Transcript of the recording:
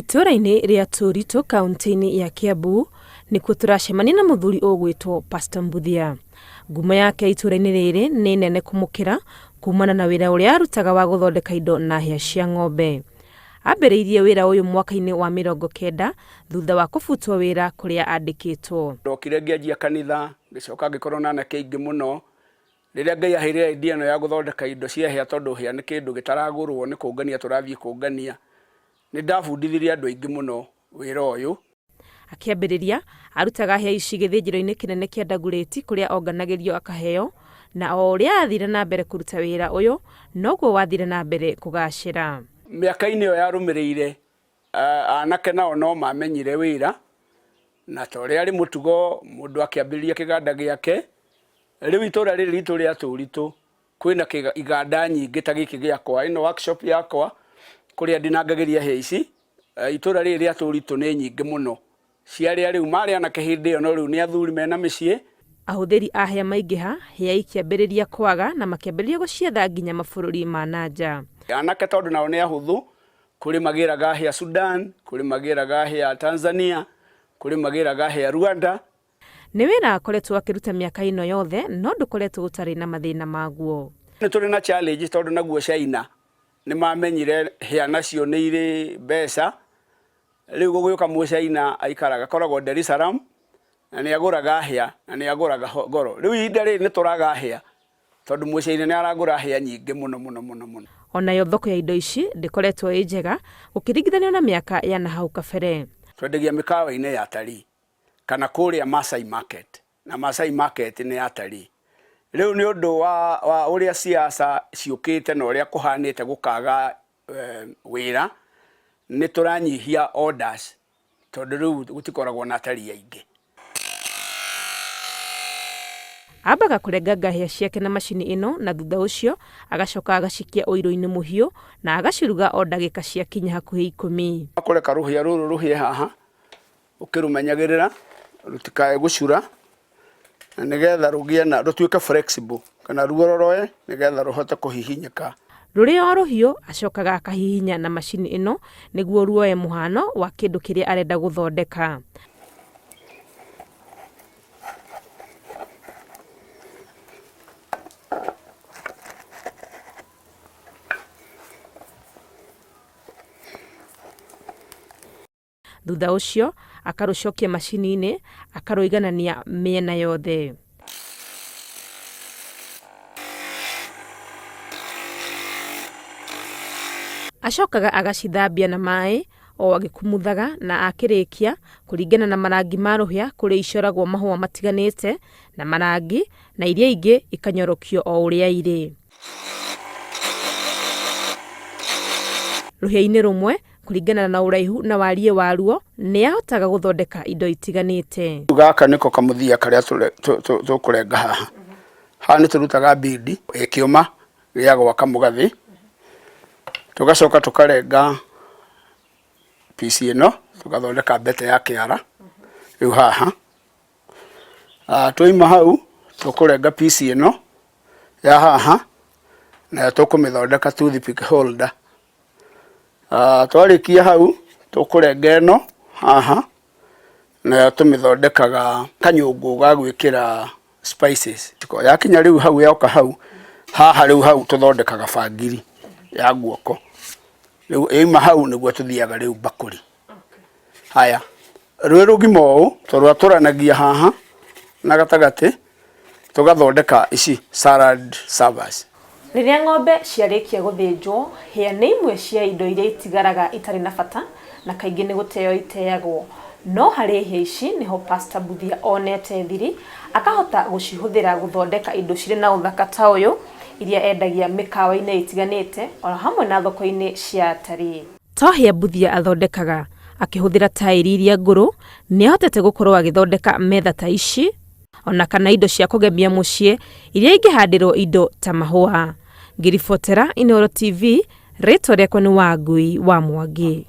Itũũra-inĩ rĩa Tũritũ kaũntĩ-inĩ ya Kiambu nĩkuo tũracemania na mũthuri ũgwĩtwo Pastor Mbuthia. Ngumo yake itũũra-inĩ rĩrĩ nĩ nene kũmũkĩra kumana na wĩra ũrĩa arutaga wa gũthondeka indo na hĩa cia ng'ombe. Ambĩrĩirie wĩra ũyũ mwaka-inĩ wa 90 thutha wa kũbutwo wĩra kũrĩa andĩkĩtwo. Ndokire ngĩanjia kanitha, ngĩcoka ngĩkorwo na anake aingĩ mũno. Rĩrĩa Ngai aheire idea ĩno ya gũthondeka indo cia hĩa tondũ hĩa nĩ kĩndũ gĩtaragũrwo nĩ kũngania tũrathiĩ kũngania, nĩ ndabundithirie andũ aingĩ mũno wĩra ũyũ. Akĩambĩrĩria, arutaga hĩa ici gĩthĩnjĩro-inĩ kĩnene kĩa Dagoretti kũrĩa onganagĩrio akaheo, na o ũrĩa athire na mbere kũruta wĩra ũyũ, noguo wathire na mbere kũgacĩra. Mĩaka-inĩ ĩyo yarũmĩrĩire, anake nao no mamenyire wĩra, na ta ũrĩa arĩ mũtugo mũndũ akĩambĩrĩria kĩganda gĩake, rĩu itũra rĩrĩ ritũ rĩa Tũritũ kwĩna iganda nyingĩ ta gĩkĩ gĩakwa, ĩno workshop yakwa kũrĩa ndinangagĩria hĩa ici, itũra rĩrĩ rĩa Tũritũ nĩ nyingĩ mũno, ciarĩa rĩu marĩ anake hĩndĩ ĩyo no rĩu nĩ athuri mena mĩciĩ. Ahũthĩri a hĩa maingĩha, hĩa ikĩambĩrĩria kwaga na makĩambĩrĩria gũcietha nginya mabũrũri ma na nja. Anake tondũ nao nĩ ahũthũ, kũrĩ magĩraga hĩa Sudan, kũrĩ magĩraga hĩa Tanzania, kũrĩ magĩraga hĩa Rwanda. Nĩ wĩra akoretwo akĩruta mĩaka ĩno yothe no ndũkoretwo ũtarĩ na mathĩna maguo. Nĩ tũrĩ na challenge tondũ naguo China nĩ mamenyire hĩa nacio nĩ irĩ mbeca, rĩu gũgĩũka mũchaina aikaraga akoragwo Dar es Salaam na nĩ agũraga hĩa na nĩ agũraga goro. Rĩu ihinda rĩrĩ nĩ tũraga hĩa tondũ mũchaina nĩ aragũra hĩa nyingĩ mũno mũno mũno mũno. Onayo thoko ya indo ici ndĩkoretwo ĩ njega gũkĩringithanio na mĩaka ya na hau kabere. Twendagia mĩkawa-inĩ ya atalii kana kũrĩa Maasai Market, na Maasai Market nĩ ya atalii. Rĩu nĩ ũndũ wa, wa ũrĩa siasa ciũkĩte na ũrĩa kũhanĩte gũkaga wĩra, nĩ tũranyihia orders tondũ rĩu gũtikoragwo na atalii aingĩ. Ambaga kũrenganga hĩa ciake na macini ĩno na thutha ũcio agacoka agacikia ũiro-inĩ mũhiũ na agaciruga o ndagĩka ciakinya hakuhĩ 10. Kũreka rũhĩa rũrũ rũhĩe haha ũkĩrũmenyagĩrĩra rũtikae gũcura na nĩgetha rũgĩe na rũtuĩke flexible kana ruororoe nĩgetha rũhote kũhihinyĩka. Rũrĩ o rũhiũ acokaga akahihinya na macini ĩno nĩguo ruoe mũhano wa kĩndũ kĩrĩa arenda gũthondeka. Thutha ũcio akarũcokia macini-inĩ akarũiganania mĩena yothe. Acokaga agacithambia na maĩ o agĩkumuthaga na akĩrĩkia kũringana na marangi ma rũhĩa kũrĩa icoragwo mahũa matiganĩte na marangi na iria ingĩ ikanyorokio o ũrĩa irĩ. Rũhĩa-inĩ rũmwe kũringana na ũraihu na wariĩ waruo nĩ ahotaga gũthondeka indo itiganĩte. Gaka nĩko kamũthia karĩa tũkũrenga haha. Haha nĩ tũrutaga bindi ĩkĩũma gĩa gwaka mũgathĩ, tũgacoka tũkarenga piece ĩno tũgathondeka mbete ya kĩara rĩu haha. Twaima hau tũkũrenga piece ĩno ya haha nayo tũkũmĩthondeka toothpick holder. Twarĩkia hau tũkũrenga ĩno haha nayo tũmĩthondekaga kanyũngũ ga gwĩkĩra spices. Yakinya rĩu hau yoka hau, haha rĩu hau tũthondekaga bangiri ya guoko. Rĩu yauma hau nĩguo tũthiaga rĩu mbakũri. Haya, rwĩ rũgima ũũ tũrwatũranagia haha na gatagatĩ tũgathondeka ici salad servers. Rĩrĩa ng'ombe ciarĩkia gũthĩnjwo, hĩa nĩ imwe cia indo iria itigaraga itarĩ na bata na kaingĩ nĩ gũteo iteagwo. No harĩ hĩa ici nĩho Pastor Mbuthia onete thiri, akahota gũcihũthĩra gũthondeka indo cirĩ na ũthaka ta ũyũ, iria endagia mĩkawa-inĩ ĩtiganĩte o hamwe na thoko-inĩ cia atarii. To hĩa Mbuthia athondekaga, akĩhũthĩra taĩri iria ngũrũ, nĩ ahotete gũkorwo agĩthondeka metha ta ici, ona kana indo cia kũgemia mũciĩ iria ingĩhandĩrwo indo ta mahũa. Ngĩribotera Inooro TV, rĩtwa rĩakwa nĩ Wangui wa Mwangi.